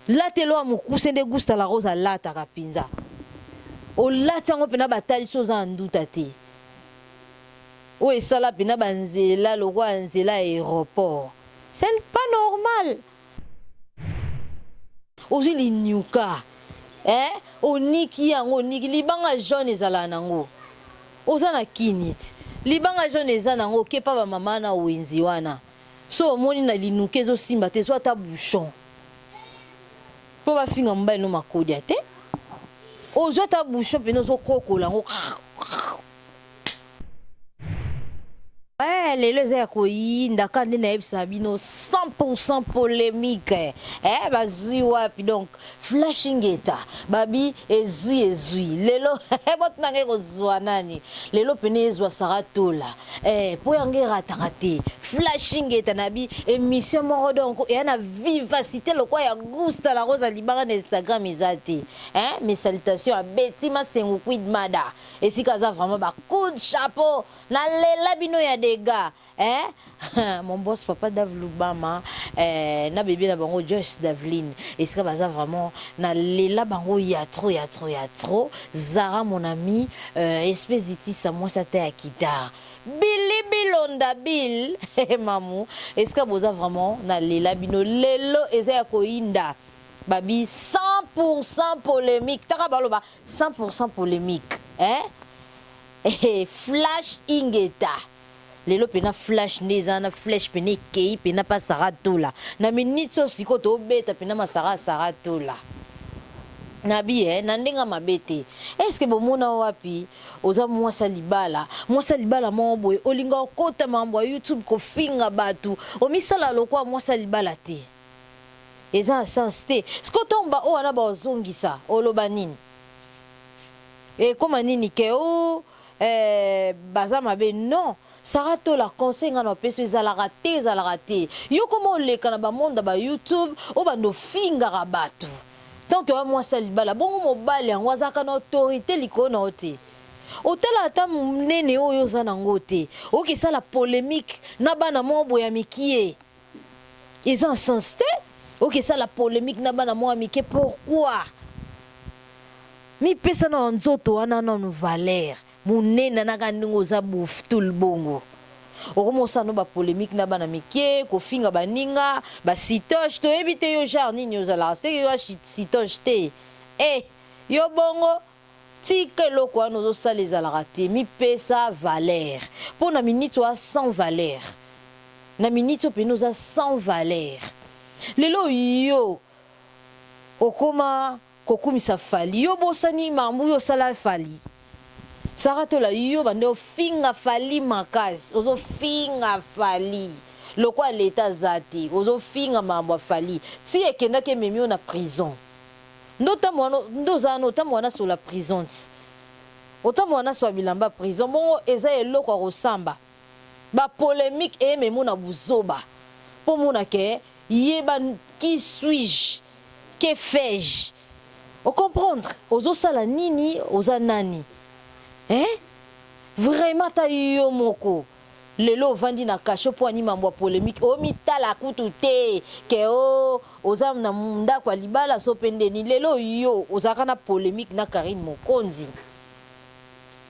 Lata eloko ya mokuse nde Gusta la Rose alataka penza. Olati yango pena batalisi oza na nduta te. Oyo esala pena ba nzela lokola nzela ya aeroport. Ce n'est pas normal. Ozwi linyuka eh oniki yango oniki libanga jaune ezalaka nango oza na kin ti libanga jaune eza nango oke pa ba mama na wenze wana soki omoni na linuka ezo simba te zwa ata bouchon po ba finga mobali no makodia te ozwi ata bouchon pena ozo kokola yango. Eh lelo eza ya koyinda kaka nde nayebisaka bino 100% polemique eh bazui wapi donc flash ingeta babi ezui ezui lelo botuna ngai kozua nani lelo pene ezua Sarah Tola eh po yango erataka te flash ingeta nabi emission moko donc eya na vivacité lokwa ya Gusta la Rosa libanga na Instagram eza te eh mes salutations à Betty Masengu Quid Mada Esika aza vraiment ba coup de chapeau na lela bino ya degat eh mon boss papa Dave Lubama eh na bebe na bango Joyce Daveline esika baza vraiment na lela bango ya trop ya trop ya trop Zara mon ami euh espèce ditisa mwasi ata ya guitare Billy Bilonda Bill mamu esika boza vraiment na lela bino lelo eza ya koyinda babi 100% polemique taka baloba 100% polemique eh eh flash ingeta lelo pena flash nde eza wana flèche pena ekeyi pena pa Sarah Tola na minutes oyo sikoyo tobeta pena masara ya Sarah Tola na bi eh na ndenge ya mabe te est ce que bomona wapi oza mwasi ya libala mwasi ya libala moko boye olinga okota makambo ya YouTube kofinga batu omisala lokola mwasi ya libala te Eza na sens te. Sikoyo tango ba oyo wana bao zongisa oloba nini? Ekoma nini ke ooh eh baza mabe non Sarah Tola conseil nga na pesi yo ezalaka te ezalaka te yo okoma oleka na ba monde ya ba youtube obanda ofingaka batu tant que oza mwasi ya libala bongo mobali yango azalaka na autorite likolo na yo te otala ata munene oyo oza na ngo te oke sala polemique na bana moko boye ya mikie Eza na sens te oke sala polemique na bana mwa mike pourquoi? Mipesa na nzoto wana nanu valeur munene na ka ndenge oza buftul bongo okoma osala no ba polemique na bana mikie kofinga baninga ba citoche toyebi te yo genre nini ozalaka seke yo citoche te eh yo bongo Tika eloko wana ozo sala ezalaka te mipesa valeur po na minute oza sans valeur na minute oyo penza oza sans valeur lelo yo okoma kokumisa fally yo obosani makambo yo osala fally Sarah tola yo banda ofinga fally makasi ozo finga fally lokola l'etat aza te ozo finga makambo ya fally ti ekendaki ememi yo na prison. Nde otambola no nde oza wana otambola na solo ya prison ti otambola na solo ya bilamba ya prison bongo eza eloko ya kosamba ba polemique ememo na buzoba po omona ke yeba qui suis-je que fais-je o comprendre ozo sala nini oza nani hein vraiment ata yo moko Lelo ovandi na cachot po ani mambo ya polemique omitala kutu te ke oh oza na ndaku ya libala so pe nde nini lelo yo ozalaka na polemique na Carine Mokonzi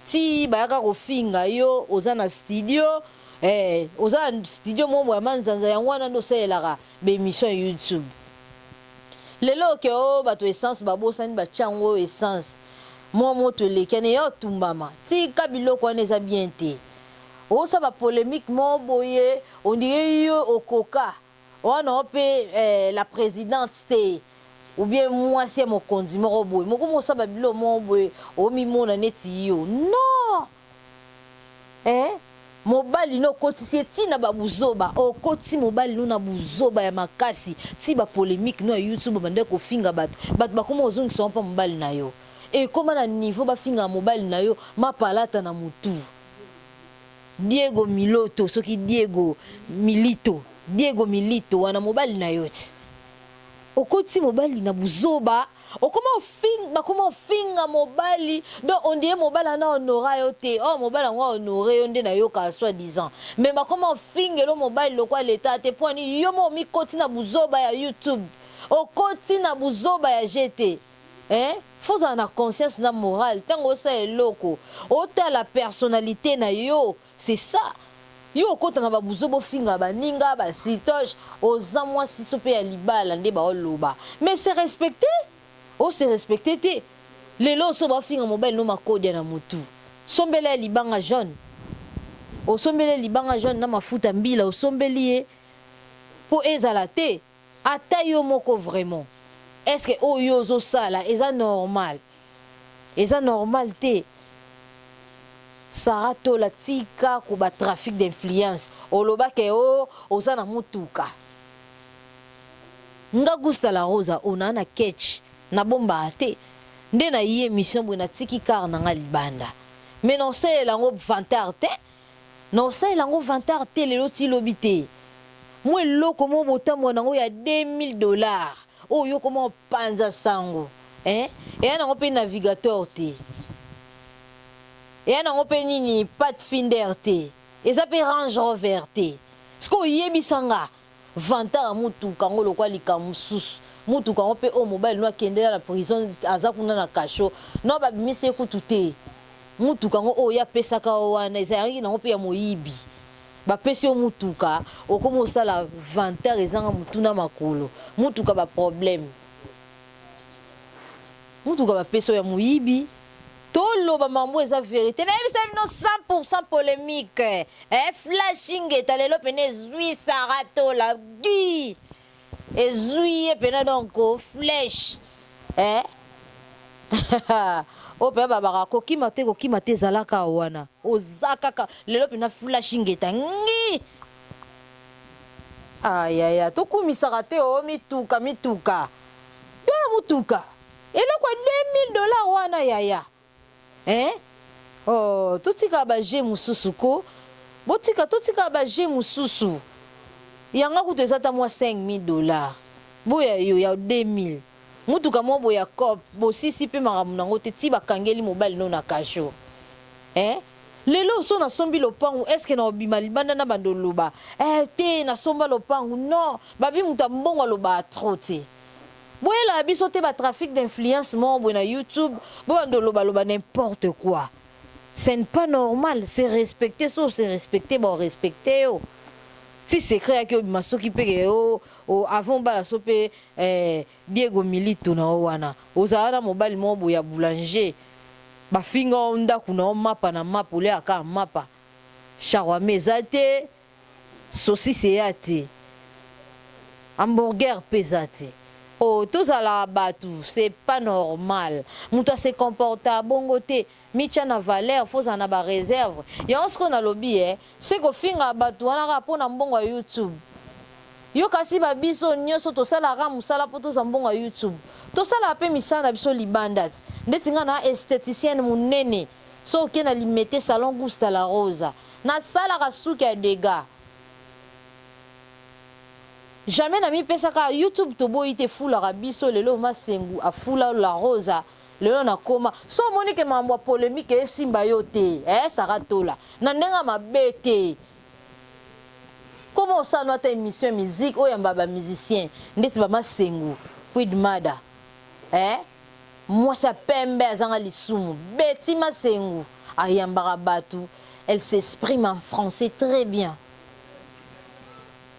ti bayaka kofinga yo oza na studio eh oza na studio moko boye ya manzanza yango wana nde osalelaka ba emission ya YouTube lelo ke oh batu essence babosani batia yango essence mua moto eleki wana eya otumbama tika biloko wana eza bien te. Osa ba polemique moko boye on dirait yo okoka wana yo pe la presidente te ou bien mwasi ya mokonzi moko boye mokomi osala ba biloko moko boye omimona neti yo non eh mobali no okotisi ye ti na ba buzoba okotisi mobali no na buzoba ya makasi ti ba polemique no ya youtube obandaki kofinga batu batu bakoma kozongisa yo mpa mobali na yo ekoma na niveau bafingaka mobali na yo mapalata na mutu. Diego miloto soki Diego milito Diego milito wana mobali na yo ti okotisi mobali na buzoba okoma ofinga bakoma ofinga mobali donc on dirait mobali wana honora yo te oh mobali yango honore yo nde nayokaka soit disant mais bakoma ofingelo mobali lokola l'etat te po ani yo moko omikoti na buzoba ya youtube. Okoti na buzoba ya jeu te eh faut ozala na conscience na morale tango osala eloko otala personnalite na yo c'est ça yo okota na ba buzoba ofinga baninga ba citoche oza mwasi so pe ya libala nde bao loba mais se respecter o se respecter te lelo oso bao finga mobali no makodia na mutu sombela ye libanga jaune osombeli ye libanga jaune na mafuta mbila osombeli ye po ezala te Ata yo moko vraiment. Est ce que oyo yo ozo sala eza normal? Eza normal te. Sarah Tola tika ko ba trafic d'influence. Oloba ke oh oza na mutuka. Nga Gusta la Rosa oyo naa na ketch na bombaka te. Nde na ye emission boye na tiki car na nga libanda. Mais nao salela yango vantard te. Nakosalela yango vantard te lelo ti lobi te. Mwa eloko moko botambola nango ya 2000 dollars oyo yo okoma kopanza sango eh eya nango pe navigator te. Eya nango pe nini pathfinder te. Eza pe range rover te. Sikoyo yebisa nga Vantard ya mutuka yango lokwa likambo mususu mutuka yango pe oyo mobali no akendela na prison aza kuna na cachot no ba bimisi ye kutu te mutuka yango oyo ye apesaka yo wana ezalaki nango pe ya moyibi ba pesi yo mutuka okomi osala vantard ezanga mutu na makolo mutuka ba problème mutuka ba pesi yo ya moyibi To loba mambo eza verite na yebisa bino 100% polemique eh flash ingeta lelo pena ezui Sarah tola gii ezui ye pena donc flèche eh oyo pena babaka kokima te kokima te zala kaka wana oza kaka lelo pena flash ingeta ngii ayaya tokumisaka te o mituka mituka yo na mutuka Eloko ya 2000 dollars wana yaya eh oh totika ba jeux mususu ko botika totika ba jeux mususu yanga kutu eza ata mua 5000 dollars boya yo ya 2000 mutuka moko boye ya coop bosisi pe makambo nango te ti bakangeli mobali no na cachot eh lelo so nasombi lopangu est ce que nakobima libanda na bando loba eh te nasomba lopangu non babi mutu ya mbongo alobaka trop te. Boyelaka biso te ba trafic d'influence moko boye na youtube bo banda oloba loba n'importe quoi ce ne pas normal se respecter soki ose respecter bao respecter yo ti secret yaki obima soki pe ke o avant obala so pe eh Diego Milito na yo wana ozala na mobali moko boye ya boulanger ba finga yo ndaku na yo mapa na mapa oliaka kaka mapa shawarma eza te Saucisse eya te hamburger pe eza te oh tozalaka batu c'est pas normal mutu a se comportaka bongo te mitia na valeur faut ozala na ba reserve yango sikoyo nalobi eh se kofingaka batu wana kaka pona mbongo ya youtube yo kasi ba biso nioso tosalaka kaka musala po tozwa mbongo ya youtube tosalaka pe misala na biso libanda ti ndeti nga na estheticienne munene soki oke na limete salon gusta la rosa Nasalaka suki ya degat. Jamais na mipesa kaka youtube toboyi te efulaka biso lelo masengu afula la rosa lelo na koma so omoni ke mambo ya polemique esimba yo te eh Sarah tola na ndenge ya mabe te koma osala no ata emission ya musique oyamba ba musiciens ndeti ba masengu quid mada eh Mwasi ya pembe azanga lisumu. Betty Masengu ayambaka batu elle s'exprime en français très bien.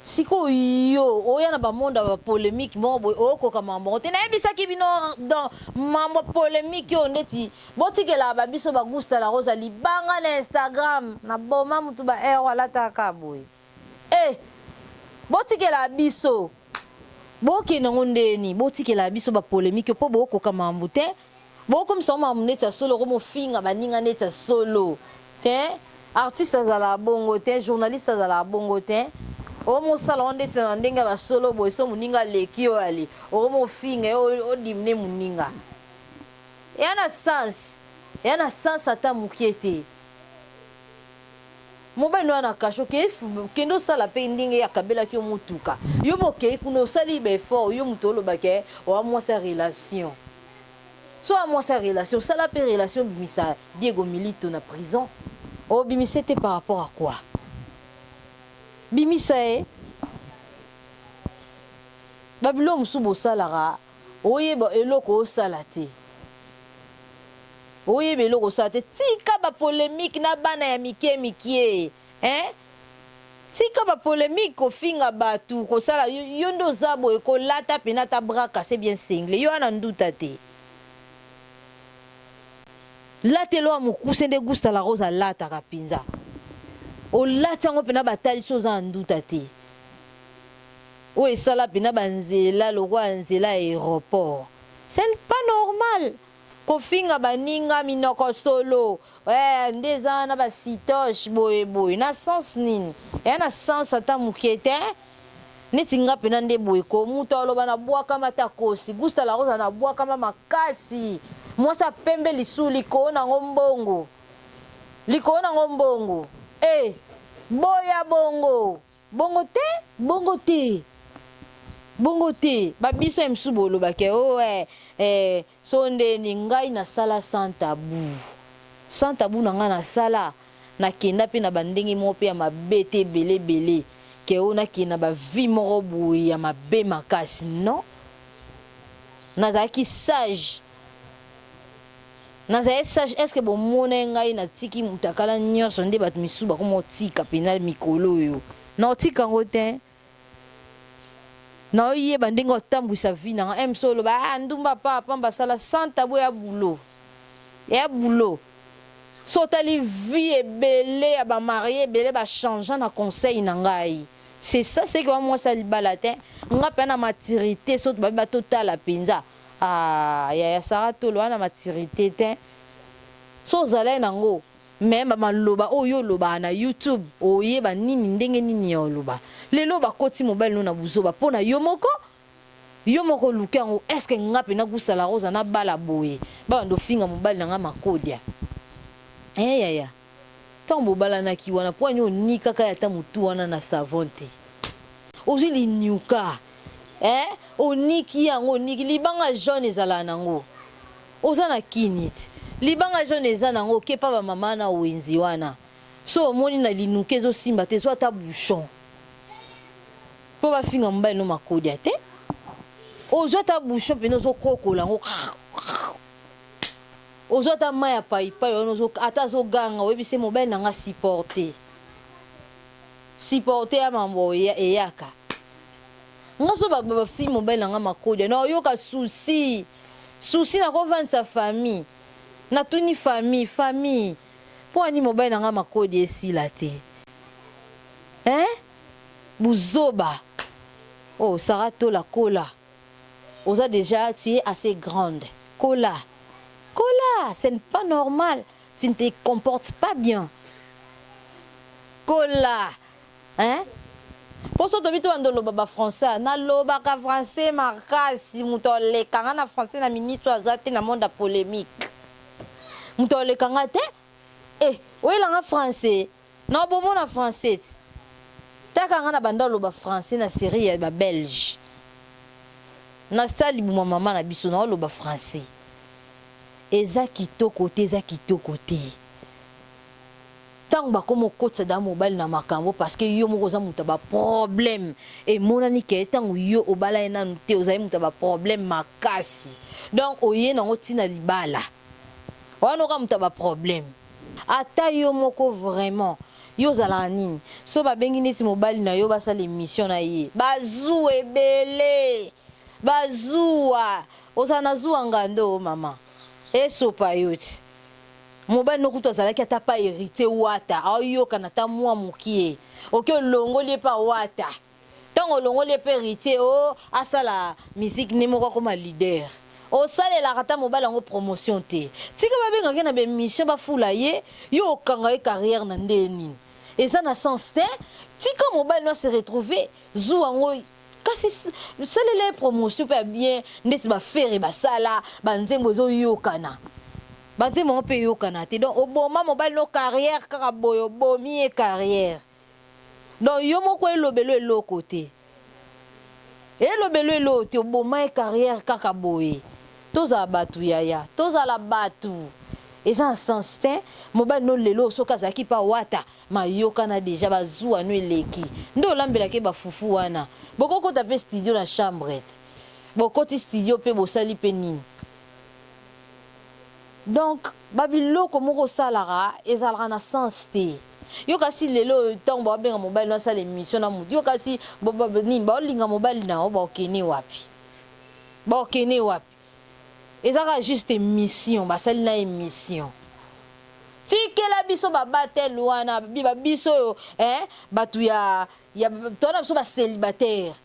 Sikoyo yo oya na ba monde ya ba polemique moko boye okoka mambo yango te. Nayebisaki bino dans mambo ya polemique oyo ndeti botikelaka ba biso ba Gusta la Rosa libanga na Instagram na boma mutu ba heure alataka kaka boye. Eh! Botikela biso. Bokende yango ndeni? Botikela biso ba polemique po bokoka mambu te. Bokomisa yango makambo neti ya solo okomi ofinga baninga neti ya solo te. Artiste azalaka bongo te, journaliste azalaka bongo te. Okomi osala yango ndeti na ndenge ya ba solo boye so moninga aleki yo ale okomi ofinga ye o dimine moninga. Eya na sens, eya na sens ata mukie te. Mobali no wana cachot kei kende osala pe ndenge ye akabelaki yo mutuka yo pe okeyi kuna osali ba effort yo mutu oloba ke oa mwasi ya relation soki oa mwasi ya relation sala pe relation obimisa Diego milito na prison obimisa ye te par rapport à quoi bimisa ye. Ba biloko mosusu bosalaka oyeba eloko osala te. Oyeba eloko osala te. Tika ba polemique na bana ya mikie mikie hein. Tika ba polemique kofinga batu kosala yo nde oza boye kolata pena ata bras casse bien single yo wana nduta te. Lata eloko ya mokuse nde Gusta la Rose alataka penza. Olati yango pena batalisi oza na nduta te. Oyo esala pena ba nzela lokola nzela ya aeroport. Ce n'est pas normal. Kofinga baninga minoko solo eh nde eza wana ba citoche boye boye na sens nini? Eya na sens ata mukie te hein. Neti nga pena nde boye ko mutu aloba na bwakama ata akosi Gusta la Rosa na bwakama makasi mwasi ya pembe lisusu likolo nango mbongo likolo nango mbongo eh boya bongo Bongo te bongo te bongo te ba biso ya misusu boloba ke oh eh eh so ndeni ngai na sala sans tabou sans tabou na ngai na sala na kenda pe na ba ndenge moko pe ya mabe te ebele ebele ke oh na kende na ba vie moko boye ya mabe makasi non nazalaki sage Nazali sage est ce que bomona ye ngai na tiki mutakala nionso nde batu misusu bakoma kotika pena mikolo oyo nao tika yango tein nao yeba ndenge otambuisa vie na nga heure oloba ah ndumba pamba pamba sala sans tabou eya boulot eya boulot soki otali vie ebele ya ba marie ebele ba changea na conseil na ngai c'est ça c'est que wa mwasi ya libala tein nga pena na maturite soki babi ba totala penza Aah yaya Sarah tolo wana maturite tein soki ozalaki na ngo mais ba maloba oyo yo olobaka na youtube oyeba nini ndenge nini ya oloba lelo bakoti mobali no na buzoba pona yo moko yo moko oluki yango est ce que nga pena gusta la rosa nabala boye ba banda ofinga mobali na nga makodia eh yaya tango bobalanaki wana po nini onikaka ye ata mutu wana na savon te ozui linyuka Eh oniki yango oniki libanga jaune ezalaka nango oza na kin ti libanga jaune eza nango oke pa ba mama na wenze wana soki omoni na linuka ezo simba te zwa ata bouchon po ba finga mobali no makodia te ozwa ata bouchon pena ozo kokola yango ozwa ata mayi ya payipayi wana ozo ata azo ganga oyebisi ye mobali na nga supporte supporte ya mambo eyaka Nga soki ba ba fingi mobali na nga makodia nako yoka souci souci nako vandisa famille na tuni famille famille pona nini mobali na nga makodia esila te hein buzoba oh Sarah tola kola oza dejà tu es assez grande kola kola ce ne pas normal tu ne te comporte pas bien kola Hein po soki tobi tobanda oloba ba français na lobaka français makasi mutu aleka nga na français na minute oyo aza te na monde ya polemique mutu aleka nga te eh oyela nga français na bomo na français ti taka nga na banda oloba français na serie ya ba belge na sa libuma mama na biso na oloba français eza kitoko te eza kitoko te. Tango bakoma okotisa da mobali na makambo parce que yo moko oza mutu ya ba problème emonani ke tango yo obala ye nanu te ozali mutu ya ba problème makasi donc oye nango ti na libala wana oka mutu ya ba problème ata yo moko vraiment yo ozalaka nini soki babengi neti mobali na yo basala emission na ye ba zuwa ebele ba zuwa ozala na zuwa ngando maman esopa yo ti. Mobali no kutu azalaki ata pa heritier wata aoyokana ata mua mukie oke olongoli ye pa wata tango olongoli ye pa heritier oh asala musique ne moko akoma leader osalelaka ata mobali yango promotion te tika babengaka ye na ba emission bafula ye yo okanga ye carrière na nde nini eza na sens te tika mobali no a se retrouver zuwa yango Kasi salela ye promotion pe ya bien ndeti ba ferre basala ba nzembo ezo yokana ba nzembo yango pe eyokana te donc oboma mobali no carrière kaka boye obomi ye carrière donc yo moko elobelo eloko te elobelo eloko te oboma ye carrière kaka boye tozala batu yaya tozala batu. Eza na sens te. Mobali no lelo soki azalaki pa wata mayokana dejà ba zuwa no eleki nde olambelaka ye ba fufu wana boko kota pe studio na chambre te bokoti studio pe bosali pe nini donc ba biloko moko osalaka ezalaka na sens te yo kasi lelo oyo tango bao benga mobali no asala emission na mutu yo kasi nini bao linga mobali na yo bao kene wapi bao kene wapi Eza kaka juste emission basali na emission tikela biso ba battle wana ba biso oyo eh batu ya ya toza na biso ba celibataire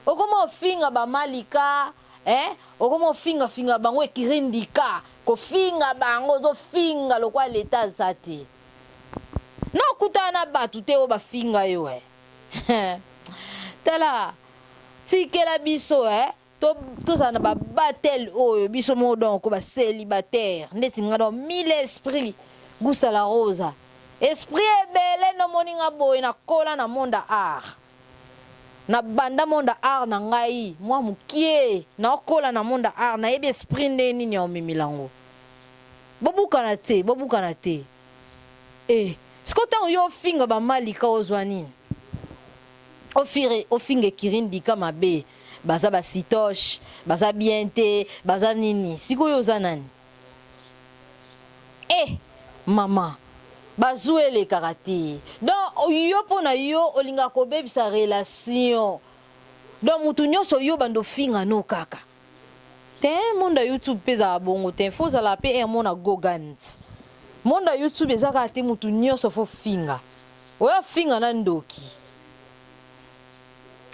okoma ofinga ba malika eh okoma ofinga finga bango ekiri ndika kofinga bango ozo finga lokola l'etat aza te na okutana na batu te oyo bafinga yo eh tala tikela biso eh To tozala na ba battle oyo biso moko donc ba celibataire ndeti nga donc mille esprit Gusta la rosa esprit ebele nde omoni nga boye na kola na monde ya art na banda monde ya art na ngai mua mukie nao kola na monde ya art nayebi esprit ndenge nini ya omemela ngo bobukana te bobukana te eh sikoyo tango yo ofinga ba malika ozua nini ofinga ekiri ndika mabe Baza ba citoche, baza bien te, baza nini? Sikoyo oza nani? Eh! Maman, ba zuwa elekaka te. Donc yo pona yo olingaka kobebisa relation. Donc mutu nionso yo obanda ofinga no kaka. Te monde ya YouTube pe ezalaka bongo te. Faut ozala pe heure moko na gogant. Monde ya YouTube eza kaka te mutu nionso faut finga. Oya finga na ndoki.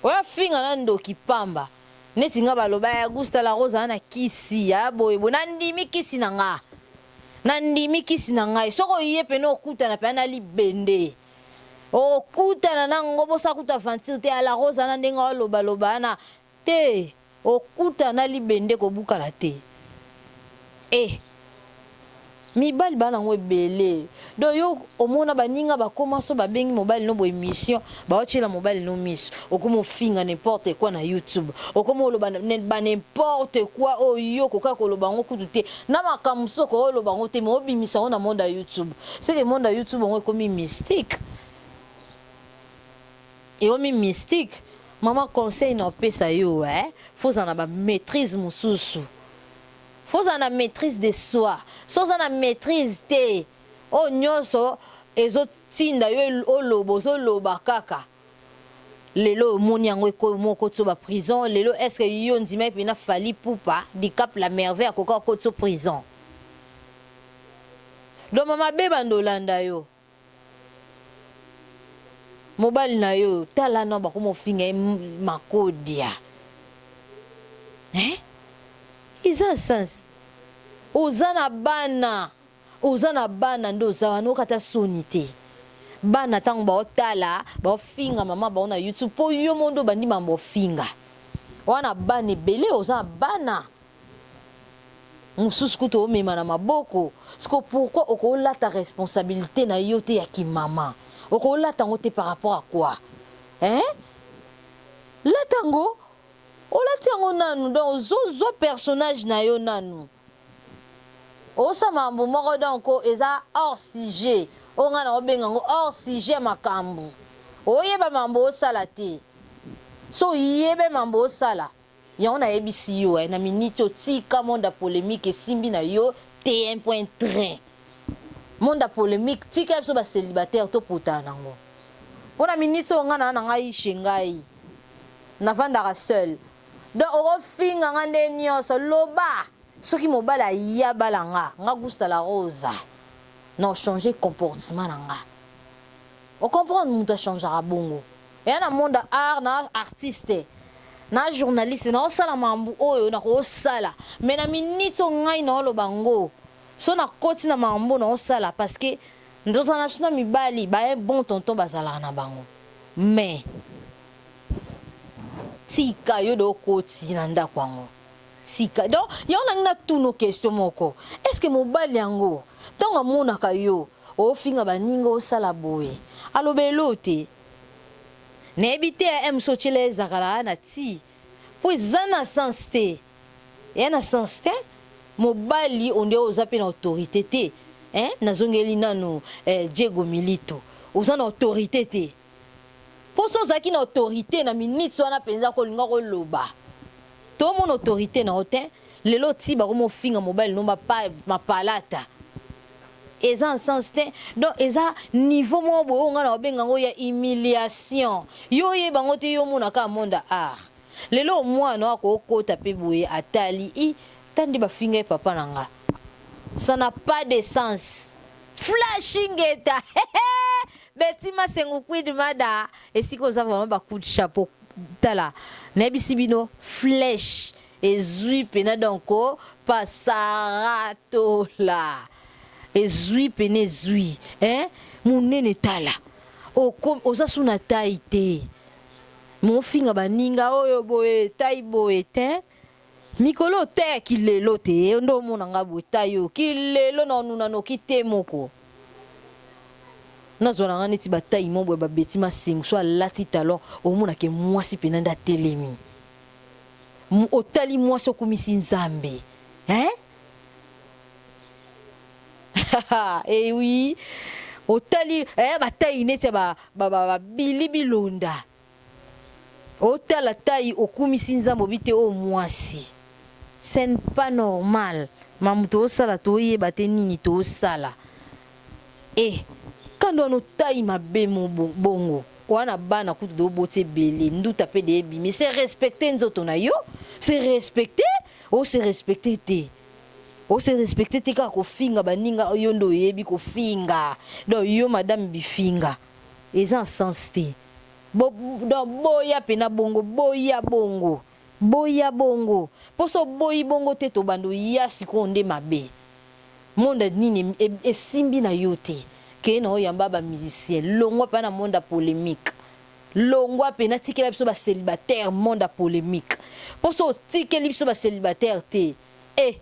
Oya finga na ndoki pamba. Neti nga baloba ya Gusta la Rose aza na kisi ya boye boye na ndimi kisi na nga na ndimi kisi na ngai soki oye pena okutana pena na libende okutana na ngo bosa kutu aventure te ya la Rose wana ndenge oloba loba wana te okutana na libende kobukana te eh Mibali ba nango ebele donc yo omona baninga bakoma so babengi mobali no boye emission bao tiela mobali no misu okoma ofinga n'importe quoi na youtube okoma oloba ba n'importe quoi oyo yo okoka koloba yango kutu te na makambo mosusu okoki oloba yango te mais obimisa yango na monde ya youtube ce que monde ya youtube yango ekomi mystique ekomi mystique maman conseil na opesa yo eh faut ozala na ba maitrise mosusu Faut ozala na maitrise de soi, soki oza na maitrise te oyo nionso ezo tinda yo oloba ozo loba kaka, lelo omoni yango ekomi okoti yo ba prison, lelo est ce que yo ondimaki pena Fally Ipupa Dicap la merveille akoki akoti yo prison? Donc ba mabe ebanda olanda yo. Mobali na yo tala nao bakoma ofinga ye makodia eh eza sens oza na bana oza na bana nde oza wana oyoka ata soni te bana tango baotala baofinga mama bango na youtube po yo moko nde obandi mambo ofinga wana bana ebele oza na bana Mususu kutu omema na maboko sikoyo pourquoi oko lata responsabilite na yo te ya ki maman oko lata ngo te par rapport à quoi hein lata ngo olati yango nanu donc ozo zwa personnage na yo nanu osa mambo moko donc eza hors sujet oyo nga nako benga ngo hors sujet ya makambu oyeba mambo osala te so oyebe mambo osala Yango nayebisi yo eh na minute oyo tika monde ya polemique esimbi na yo te un point train monde ya polemique tika biso ba celibataire to potana na ngo po na minute oyo nga na na ngai chez ngai na vandaka seul donc oko finga nga nde nioso loba soki mobali aye abala nga nga gusta la rosa nao changer comportement na nga o comprendre mutu a changeaka bongo Eya na monde ya art na artiste na journaliste nao sala makambu oyo nako sala mais na minute oyo ngai nao loba ngo soki na koti na makambu oyo nao sala parce que tozala na biso na mibali ba un bon tonton bazalaka na bango mais tika yo de okoti na ndaku yango tika donc yango nalingi na tuno question moko est ce que mobali yango tango amonaka yo ofinga baninga osala boye aloba eloo te Nayebi te ya MC otiela ye zakala na tii po eza na sens te eya na sens te mobali on dirait oza pe na autorite te Hein nazongeli nanu eh, Diego Milito oza na autorite te po so ozalaki na autorite na minutes wana penza kolinga koloba tomona autorite na yo te lelo ti bakomi ofinga mobali no mapalata eza en sens te donc eza niveau moko boye oyo ngai na kobenga yango ya humiliation yo oyeba yango te yo omona kaka monde ya art lelo mwana oyo akokota mpe boye atali i ta nde bafinga ye papa na nga. Ça n'a pas de sens. Flash Ingeta Betty Masengu Queen Mada esika oza vraiment ba coup de chapeau tala nayebisi bino flèche ezui pena donc pa Sarah Tola ezui pena ezui hein munene tala okomi oza su na taille te mofinga baninga oyo boye taille boye te. Mikolo oyo te kilelo te nde omona nga boye ta yo kilelo na onuna noki te moko nazwa na nga neti ba taille moko boye ba Betty Masengu so alati talon omona ke mwasi pena nde atelemi otali mwasi okumisi Nzambe hein eh oui otali eh ba taille neti ya ba ba ba Billy Bilonda. Otala taille okumisi nzambe obi te oyo muasi ce ne pas normal mamu tosala toyeba te nini tosala eh kanda wana otayi mabe bongo wana bana kutu de oboti ebele nduta pe de ebimi se respecte nzoto na yo se respecte o se respecte te o se respecte te kaka kofinga baninga yo nde oyebi kofinga donc yo madame bifinga eza sens te. Bo donc boya pena bongo boya bongo boya bongo po so oboyi bongo te tobanda oya sikoyo nde mabe monde nini esimbi na yo te kende na oyamba ba musicien longwa pena na monde ya polemique longwa pena tikela biso ba celibataire monde ya polemique po so otikeli biso ba celibataire te eh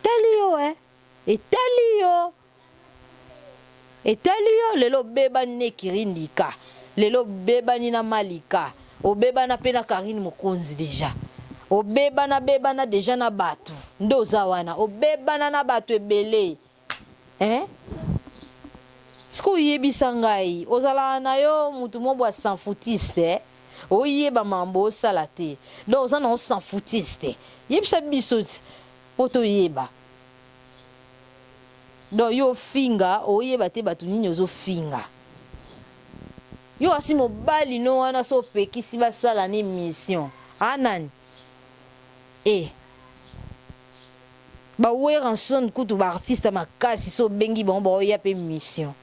tali yo eh etali yo. Etali yo lelo obebani na ekiri ndika lelo obebani na malika obebana pe na carine mokonzi dejà obebana bebana dejà na batu nde oza wana obebana na batu ebele hein sikoyo yebisa ngai ozalaka na yo mutu moko boye s'enfoutiste oyeba makambo osala te donc oza na yo s'enfoutiste yebisa biso po toyeba. Donc yo ofinga oyeba te batu nini ozo finga. Yo asi mobali no wana so opekisi basala ni mission a nani? Eh ba werrason kutu ba artiste ya makasi so obengi bango baoya pe mission.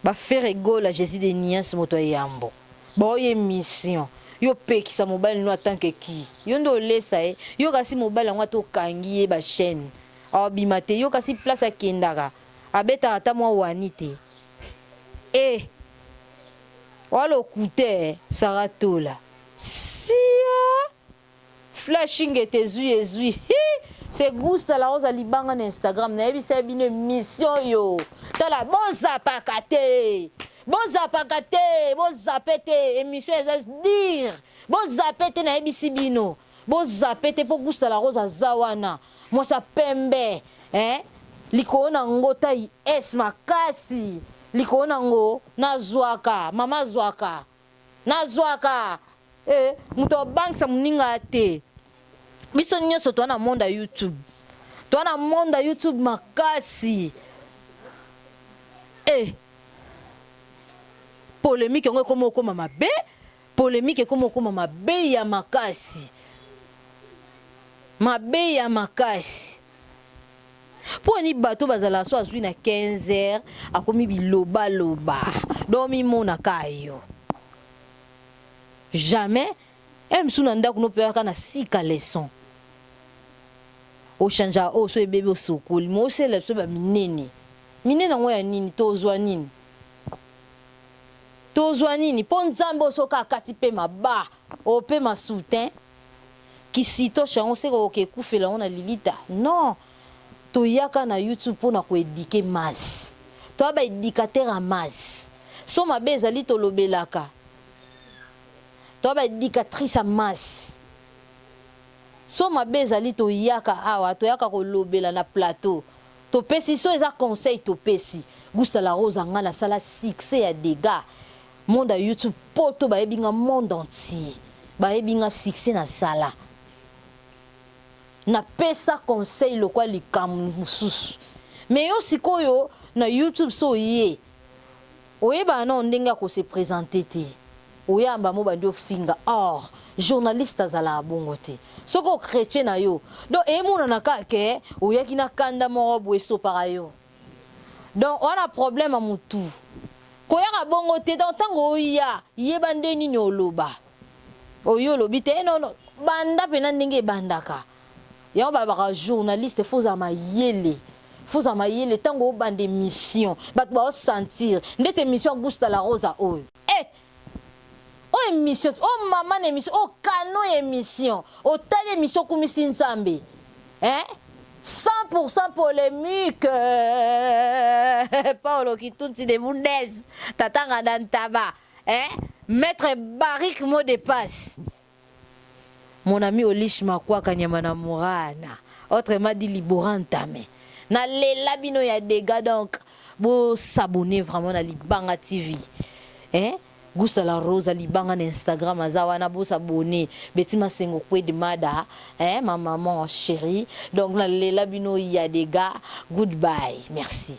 Ba ferre gola jesus de nuance moto ya yambo bao ye mission yo pekisa mobali no atant que qui yo nde olesa ye yo kasi mobali yango ata okangi ye ba chaine akobima te yo kasi place akendaka abetaka ata mwa wani te eh oa lokuta eh Sarah tola siaa. Flash ingeta ezui ezui hi c'est gusta la rosa libanga na Instagram nayebisaki bino emission oyo tala bozapaka te bozapaka te bozape te emission eza dire bozape te nayebisi bino bozape te po gusta la rosa aza wana mwasi ya pembe eh likolo na ngo taille S makasi likolo na ngo nazwaka mama azwaka Nazwaka eh moto abangisa moninga te biso nionso toza na monde ya youtube toza na monde ya youtube makasi eh polemique yango ekoma okoma mabe polemique ekoma okoma mabe ya makasi mabe ya makasi Mpo ni bato bazalaka so azui na 15 heures akomi biloba loba donc mimona ka yo jamais heure mosusu na ndako no pe kaka na sika leçon o changeaka oyo so ebebi osokoli mais osalela biso ba minene minene yango ya nini tozua nini tozua nini mpo nzambe oyo soki akati pema ba opema soutien Ki citoche yango seke oke kufela yango na lilita? Non toyaka na youtube pona ko eduquer masse toza ba educateur ya masse so mabe ezali tolobelaka toza ba educatrice ya masse so mabe ezali toyaka awa toyaka kolobela na plateau. Topesi so eza conseil topesi. Gusta la Rosa nga nasala succès ya dégâts. Monde ya YouTube poto bayebi nga monde entier. Bayebi nga succès nasala. Napesa conseil lokwa likambo mosusu. Mais yo sikoyo na YouTube so oye oyebana nao ndenge ya kose présenter te. Oyamba mo bandi ofinga or journaliste azalaka bongo te. Soki ochrétien na yo donc emonana kaka ke oyaki na kanda moko boye esopaka yo. Donc wana problème ya motu koyaka bongo te. Donc ntango oya yeba nde nini oloba oyo olobi te non, non. Banda mpena ndenge ebandaka yango balobaka journaliste faut ozala mayele, faut ozala mayele ntango obanda émission. Bato baosentir ndeti émission ya Gusta la Rosa oyo, eh! Oyo émission oyo mama na émission oyo kano ya émission otali émission okumisi Nzambe, eh? 100% polémique. Paulo Kitunti de Bundes tatanga na ntaba, eh? Maître Barik mot de passe, mon ami Olish Makwaka nyama na Murana, autrement dit Libora Ntame. Nalela bino ya dégâts. Donc bosabonner vraiment na Libanga TV, eh? Gusta la Rosa Libanga na Instagram aza wana, bosabonner. Beti Masengo Kwede Mada, eh? Ma maman chérie. Donc nalela bino ya dégâts. Goodbye, merci.